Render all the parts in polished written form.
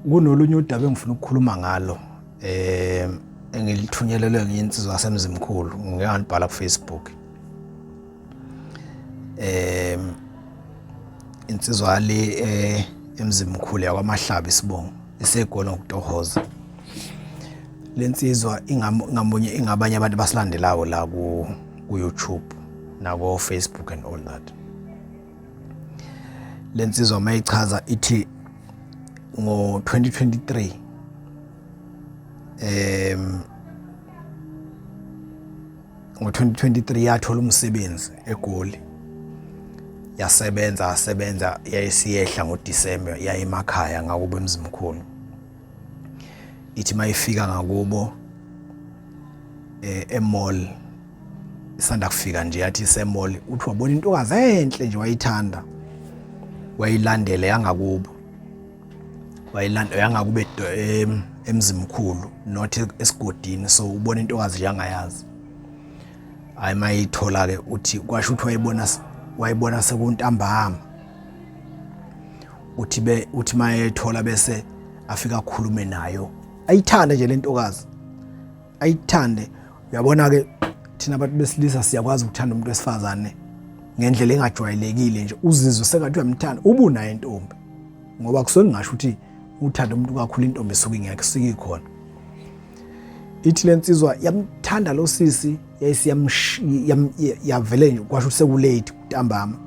Kunolunye udaba engifuna ukukhuluma ngalo engilithunyelelwe ngiyinsizwa yaseMzimkhulu, ngike ngalibhala ku-Facebook. Insizwa le eMzimkhulu yakwaMahlaba isibongo iseGoli ngokutohoza. Lensizwa ingamunye ingabanye abantu abasilandelayo la ku YouTube nako Facebook and all that. Lensizwa mayichaza ithi ngo 2023 ngo-2023 yathola umsebenzi eGoli, yasebenza yasebenza, yayisiyehla ngoDisemba yaye emakhaya ngakubo eMzimkhulu. Ithi mayifika ngakubo emall, isanda kufika nje, yathi isemall, uthi wabona intokazi enhle nje wayithanda, wayilandela yangakubo, wayilandela yangakubo eMzimkhulu, not esigodini. So ubona intokazi nje angayazi. Hayi, mayithola ke uthi kwasho ukuthi wayibona sekuntambama. Uthi be uthi mayethola bese afika akhulume nayo, ayithande nje lentokazi, ayithande. Uyabona ke thina abantu besilisa siyakwazi ukuthanda umuntu wesifazane ngendlela engajwayelekile nje, uzizwe sengathi uyamthanda ubunaye intombi, ngoba kusuke ngingasho ukuthi uthanda umuntu kakhulu, intombi isuke ingekho, isuke ikhona. Ithi lensizwa yamthanda lo sisi, yavele nje kwasho ukuthi sekulate ntambama,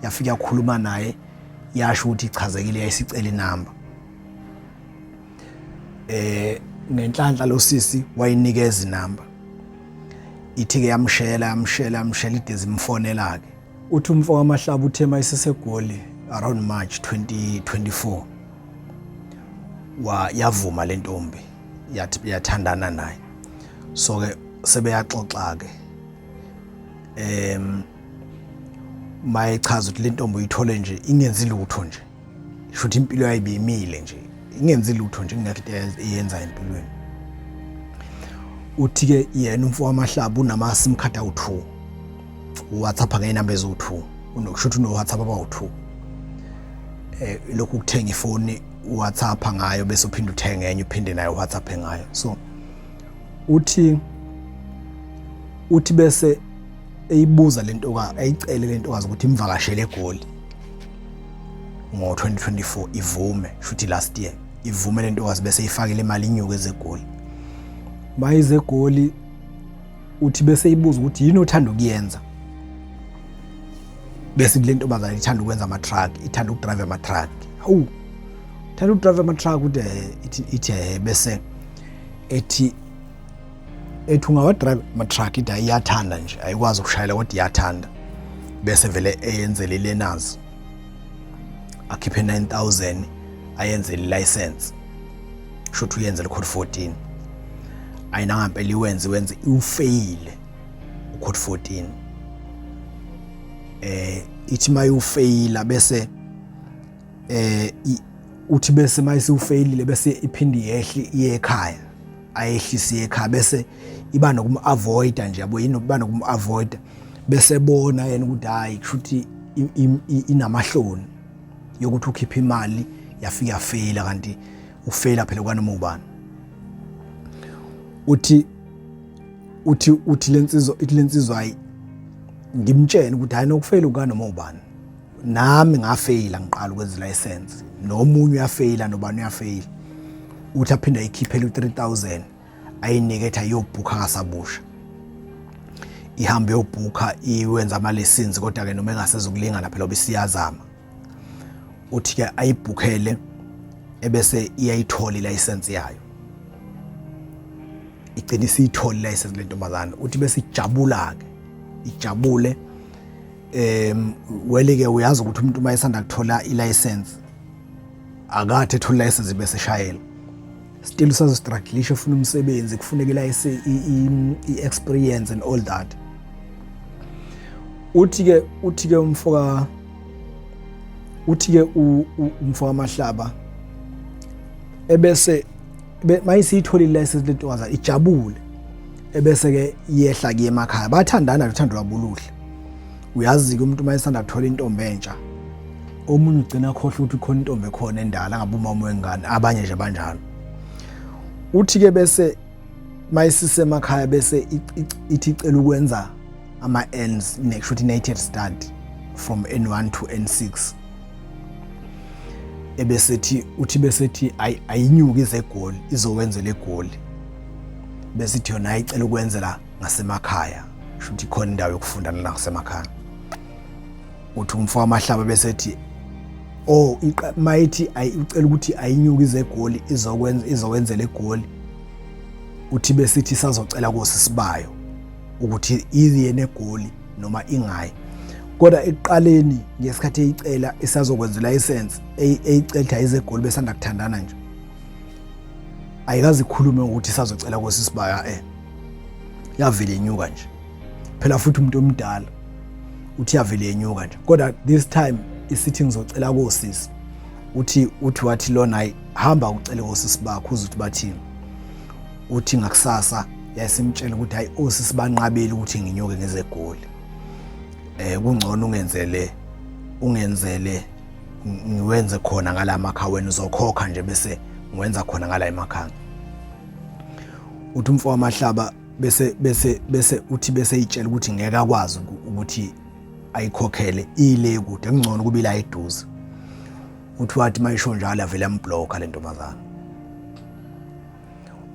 yafika yakhuluma naye, yasho ukuthi ichazekile, yayisicela inamba. Ngenhlanhla lo sisi wayinikeza inamba. Ithi ke yamshela yamshela yamshela, ide zimfonela ke. Uthi umfo kaMahlaba uthe mayiseseGoli around March 2024, wa yavuma lentombi, yathi yathandana naye. So ke sebeyaxoxa ke, mayechaza ukuthi lentombi uyithole nje ingenzi lutho nje, shuthi impilo yayibimile nje, ingenzi lutho nje, kungekho into eyenza empilweni. Uthi ke yena umfo wamahlaba unama SIM card awu2, WhatsApp ngeenamba eziwu2, unokusho ukuthi uno WhatsApp abawu2. Lokhu ukuthenga ifoni WhatsApp ngayo, bese uphinde uthenge enye, uphinde nayo WhatsApp ngayo. So uthi bese eyibuza lento ka ayicele lentokazi ukuthi imvakashele eGoli ngo-2024, ivume, shuthi last year, ivume lentokazi, bese ifakele imali inyuke ezegoli. Mayize eGoli, uthi bese ibuza ukuthi yini othanda ukuyenza, bese kule ntombazane ithanda ukwenza ama-truck, ithanda ukudrive ama-truck. Hawu, ithanda ukudrive ama-truck? Uthi ithi bese ethi ungawadrive ama-truck? Ithi iyathanda nje, ayikwazi ukushayela kodwa iyathanda. Bese vele eyenzele i-learners, akhiphe 9000 ayenzele i-license, shuthi uyenzele code 14. Ayinangampela iwenze wenze, iwufeyile ucode 14. Ithi mayufeyila bese uthi bese mayisiwufeyilile bese iphinde yehli iye ekhaya, ayehlisi ekhaya, bese iba nokum-avoida nje, yabo, yini, iba nokum-avoida, bese bona yena ukuthi hayi, kushuthi inamahloni yokuthi ukhiphe imali yafika yafeyila, kanti ufeyila phela kwanoma ubani. Uthi lensizwa, ithi lensizwa, hayi, ngimtshene ukuthi hayi, nokufeyila kukanoma ubani, nami ngafeyila ngiqala ukwenza license, nomunye uyafeyila, nobani uyafeyila. Uthi aphinde ayikhiphele u3000, ayinike, ethi ayobhukha kasabusha, ihambe yobhukha iwenza ama lessons, kodwa ke noma engasezukulingana phela obisiyazama. Uthi ke ayibhukhele, ebese iyayithola ilicense yayo, igcina isiyithola ilicense lentombazane. Uthi bese ijabula ke, ijabule. Wele ke uyazi ukuthi umuntu uma esanda kuthola ilicense, akathe ethola ilicense bese shayela, still usazostrugglisha, ufuna umsebenzi, kufuneka i-experience and all that. Uthi ke umfoka, uthi ke umfoka Mahlaba ebese mayisiyitholile license lentokaza, ijabule, ebese ke iyehla kuye emakhaya, bathandana, uthando lwabo luhle. Uyazi ke umuntu mayesanda kuthola intombi entsha Omunye ugcina akhohlwa ukuthi khona intombi ekhona endala ngabe umama wengane, abanye nje banjalo. Uthi ke bese mayisisemakhaya bese ithi icela ukwenza ama-Ns, nekusho ukuthi nated start from N1 to N6, ebesethi uthi besethi ayinyuki ize eGoli, izowenzela eGoli, bese ithi yona ayicela ukwenzela ngasemakhaya, kusho ukuthi ikhona indawo yokufunda lana ngasemakhaya. Uthi umfo wamahlaba besethi oh, mayithi ayicela ukuthi ayinyuki ize eGoli, izokwenza izowenzela eGoli, uthi besithi sazocela kosisibayo ukuthi iye neGoli noma ingayi. Kodwa ekuqaleni ngesikhathi eyicela isazokwenza license, eyicela ayize eGoli, besanda kuthandana nje, ayikaze ikhulume ukuthi isazocela kosisibaya, yavele inyuka nje phela. Futhi umuntu omdala uthi yavele yenyuka nje, kodwa this time isithi ngizocela kosisi. Uthi wathi lona, hayi, hamba ucele kosisi bakho uze uthi bathini. Uthi ngakusasa yayisimtshela ukuthi hayi, osisi banqabile ukuthi nginyuke ngize eGoli, kungcono ungenzele ngiwenze khona ngala makhaya, wena uzokhokha nje bese ngiwenza khona ngala emakhaya. Uthi umfo wamahlaba bese uthi bese itshela ukuthi ngeke akwazi ukuthi ayikhokhele ile kude, kungcono kuba ila eduze. Uthi wathi mayisho njalo avele amblocka le ntombazana.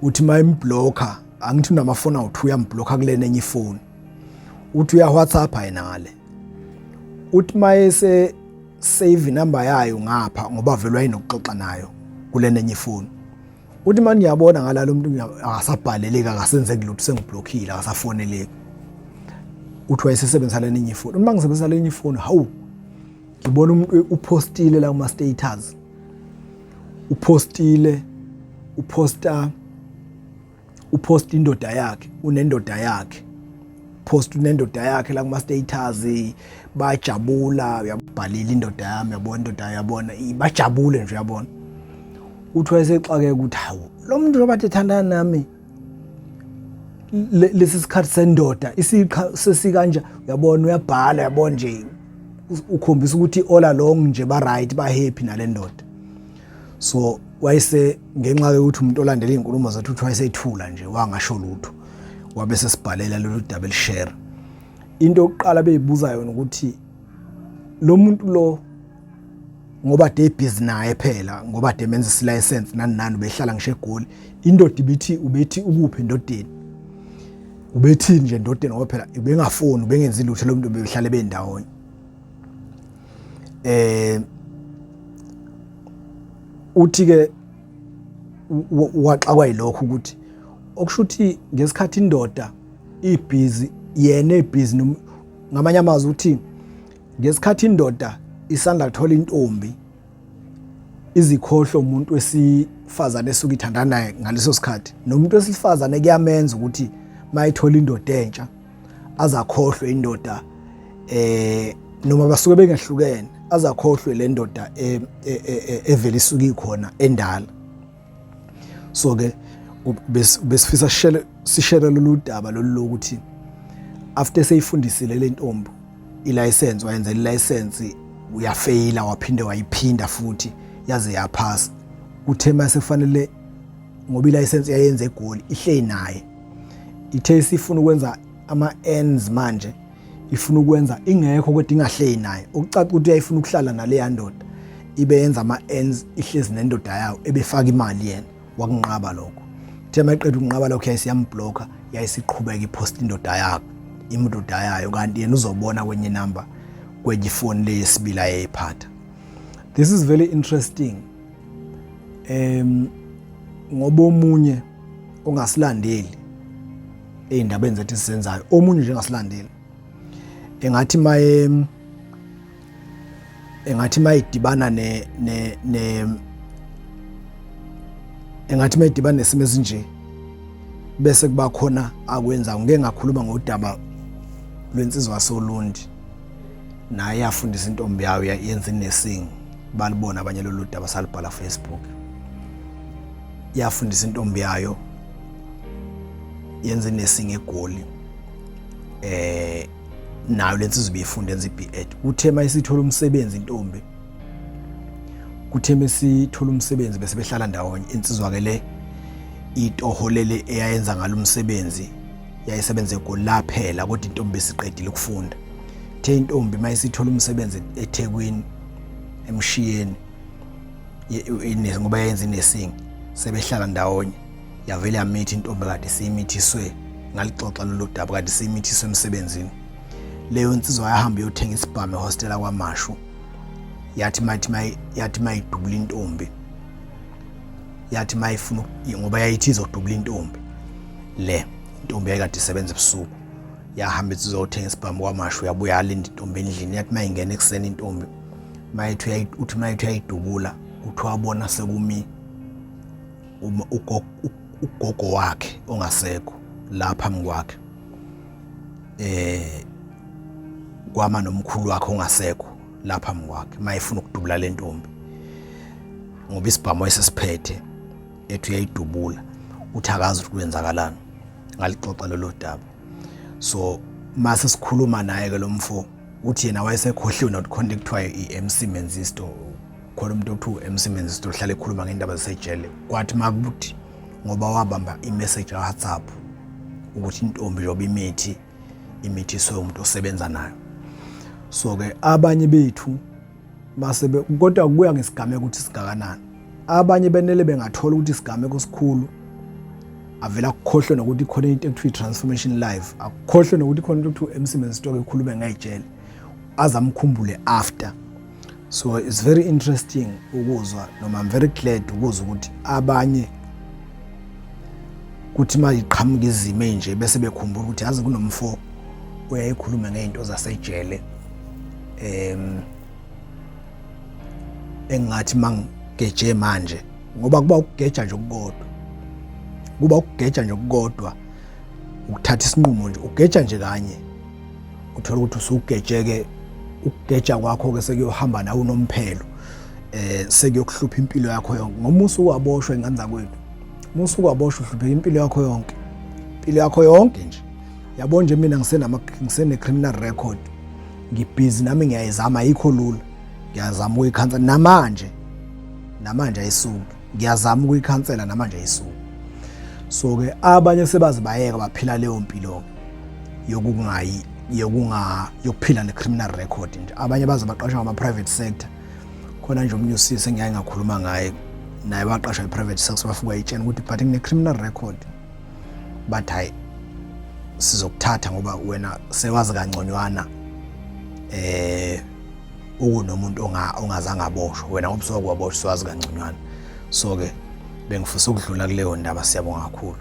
Uthi mayimblocka, angithi unamafoni awu-2, uyamblocka kulena enye ifoni, uthi uya WhatsApp yena ngale. Uthi mayese save inamba yayo ngapha, ngoba vele wayenokuxoxa nayo kulena enye ifoni, uthi manje ngiyabona ngalalo muntu akasabhaleleki, akasenzeki lutho, sengiblockile, akasafoneleki. Uthi wayesesebenzisa lena enye ifoni. Uma ngisebenzisa lenye ifoni, hawu, ngibona umuntu upostile la kuma status, upostile, uposta, upost indoda yakhe, unendoda yakhe, post unendoda yakhe la kuma status, bajabula, uyabhalile indoda yami, uyabona indoda, uyabona, bajabule nje, uyabona. Uthi wayesexakeka ukuthi hawu, lo muntu njengoba ethandana nami lesi sikhathi sendoda isiqha sesikanje, uyabona, uyabhala, uyabona nje, ukhombisa ukuthi all along nje ba right, ba happy nale ndoda. So wayese ngenxa yokuthi umuntu olandela izinkulumo zethu, uthi wayesethula nje, wangasho lutho, wabe sesibhalela lolu daba elishare. Into yokuqala beyibuza yona ukuthi lo muntu lo, ngoba de busy naye phela, ngoba de menza license nani nani, behlala ngisho eGoli, indoda ibithi ubethi ukuphi endodeni, ubethini nje endodeni, ngoba phela ubengafoni, ubengenzi lutho lo muntu, behlale bendawonye. Uthi ke waxakwa yilokho ukuthi okusho ukuthi ngesikhathi indoda ibhizi, yena ebhizi, ngamanye amazwi uthi ngesikhathi indoda isanda kuthola intombi, izikhohlo umuntu wesifazane esuke ithandana naye ngaleso sikhathi, nomuntu wesifazane kuyamenza ukuthi mayithola indoda entsha azakhohlwe indoda, noma basuke bengehlukene, azakhohlwe le ndoda evele isuke ikhona endala. So ke besifisa sishere lolu daba lolu lokuthi after seyifundisile le ntombi ilicense, wayenzela ilicense, uyafeyila, waphinde wayiphinda futhi yaze yaphasa. Kuthe mase kufanele, ngoba ilicense yayenza eGoli, ihleli naye, ithe isifuna ukwenza ama-ends manje, ifuna ukwenza ingekho kodwa ingahleli naye, okucaca ukuthi uyayifuna ukuhlala naleya ndoda, ibe yenza ama-ends ihlezi nendoda yayo ebefaka imali, yena wakunqaba lokho. Ithe mayiqeda ukunqaba lokho yayisiyamblocka, yayisiqhubeka ipost indoda yakho, indoda yayo, kanti yena uzobona kwenye inamba, kwenye ifoni le yesibili ayeyiphatha. This is very interesting, ngoba omunye ongasilandeli ey'ndabeni zethu esizenzayo, omunye nje engasilandeli, engathi mayidibana ne ne ne engathi mayidibana nesimo esinje bese kuba khona akwenza. Ngike ngakhuluma ngodaba lwensizwa yasoLundi, naye yafundisa intombi yayo yenza inursing, balibona abanye lolu daba, salibhala Facebook. Yafundisa intombi yayo yenza inursing eGoli, nayo lensizwa ibifunda, yenza iB.Ed. Uthe mayisithola umsebenzi intombi Kuthe mesithola umsebenzi bese behlala ndawonye, insizwa ke le itoho lele eyayenza ngalo umsebenzi yayisebenza eGoli laphela, kodwa intombi isiqedile ukufunda. Ithe intombi mayisithola umsebenzi eThekwini emshiyeni ngoba yayenza inesingi, sebehlala ndawonye, yavele yamitha intombi kade siyimithiswe. Ngalixoxa lolu daba, kade siyimithiswe emsebenzini. Leyo nsizwa yahamba iyothenga isibhamu ehostela kwaMashu, yathi mathi yathi mayidubula intombi, yathi mayifuna, ngoba yayithi izodubula intombi le, intombi yayikade isebenza ebusuku, yahamba ithi izothenga isibhamu kwaMashu, yabuya yalinda intombi endlini. Yathi mayingena ekuseni intombi, mayithi uthi mayithi uyayidubula, uthi wabona sekumi ugogo wakhe ongasekho la phambi kwakhe, kwama nomkhulu wakhe ongasekho la phambi kwakhe, mayefuna ukudubula le ntombi, ngoba isibhamu wayesesiphethe, ethi uyayidubula, uthi akazi ukuthi kwenzakalani. Ngalixoxa lolo daba. So mase sikhuluma naye ke lo mfo, uthi yena wayesekhohliwe nokuthi khona ekuthiwa i-MC Menzisto, khona umuntu okuthiwa u-MC Menzisto ohlala ekhuluma ngendaba zasejele. Kwathi makuthi ngoba wabamba i-message ka-WhatsApp ukuthi intombi njengoba imithi imithiswe umuntu osebenza nayo. So ke abanye bethu mase, kodwa kuya ngesigameko ukuthi singakanani, abanye benele bengathola ukuthi isigameko sikhulu, avela akukhohlwe nokuthi khona into ekuthiwa i-transformation live, akukhohlwe nokuthi khona into ekuthiwa MC Menstock ekhulume ngejele, azamkhumbule after. So it's very interesting ukuzwa, noma I'm very glad ukuzwa ukuthi abanye kuthi mayiqhamuka izimo enje bese bekhumbula ukuthi yazi kunomfo oyayikhuluma ngeinto zasejele, engathi mangigeje manje, ngoba kuba ukugeja nje okukodwa, kuba ukugeja nje okukodwa, ukuthatha isinqumo nje, ugeja nje kanye, uthola ukuthi usugejeke, ukugeja kwakho ke sekuyohamba nawe unomphelo, sekuyokuhlupha impilo yakho yonke, ngoba usuke waboshwa, ingane zakwethu, uma usuke waboshwa uhlupheka impilo yakho yonke, impilo yakho yonke nje. Yabo nje mina ngisenama ngisene criminal record, ngibhizi nami ngiyayizama, ayikho lula, ngiyazama ukuyikhansela namanje, namanje ayisuki, ngiyazama ukuyikhansela namanje ayisuki. So ke abanye sebaze bayeka, baphila leyo mpilo yokungayi yokunga yokuphila ne-criminal record nje. Abanye baze baqashwa ngama-private sector. Khona nje omunye usisi engiyake ngakhuluma ngaye, naye waqashwa i-private sector, wafika wayitshena ukuthi but ngine-criminal record, bathi hayi, sizokuthatha ngoba wena sewazi kangconywana ukunomuntu ongazange aboshwe, wena ngoba usuke waboshwa, sewazi kangconywana. So ke bengifisa ukudlula kuleyo ndaba. Siyabonga kakhulu.